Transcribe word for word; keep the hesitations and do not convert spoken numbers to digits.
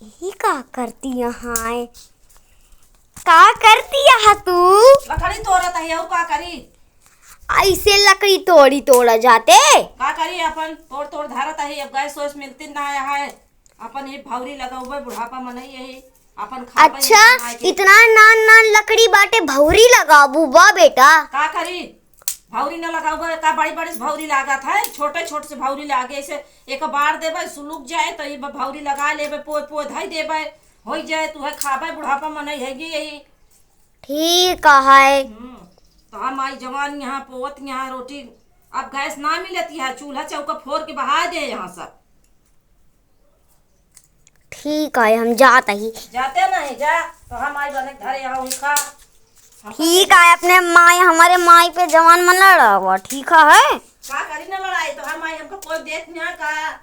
ही का करती यहाँ है? का करती यहाँ तू? लकड़ी तोड़त है, और का करी? ऐसे लकड़ी तोड़ी तोड़ा जाते? का करी, अपन तोड़ तोड़ धरत है। अब गैस वैस मिलती ना यहाँ है, अपन ही भौरी लगौबे, बुढ़ापा मनई यही अपन खाबे अच्छा, बनाए के। इतना नान नान लकड़ी बाटे, भौरी लगाबू बा बेटा? का करी, भौरी न लगाबे का? बड़ी बड़ी से भौरी लागत है, छोटे छोटे से भौरी लागे, ऐसे एक बार देबे, सुलुक जाए तो ये भौरी लगा लेबे, पोए पोए धई देबे, होई जाए, तू है खाबे, बुढ़ापा मनई है यही। ठीक है। हम्म, तो हम आई जवान यहाँ पोवत यहाँ रोटी, अब गैस ना मिलती है, चूल्हा चौका फोड़ के बहा दे यहाँ सब। ठीक है, हम जात ही। जाते नहीं जा, तो हम आई बने धरे यहाँ उनका। हम ठीक है, अपने माई, हमारे माई पे जवान मन लड़ा हुआ, ठीक है? का करी ना लड़ाई, तो हम आई, हमको कोई देख नहीं का?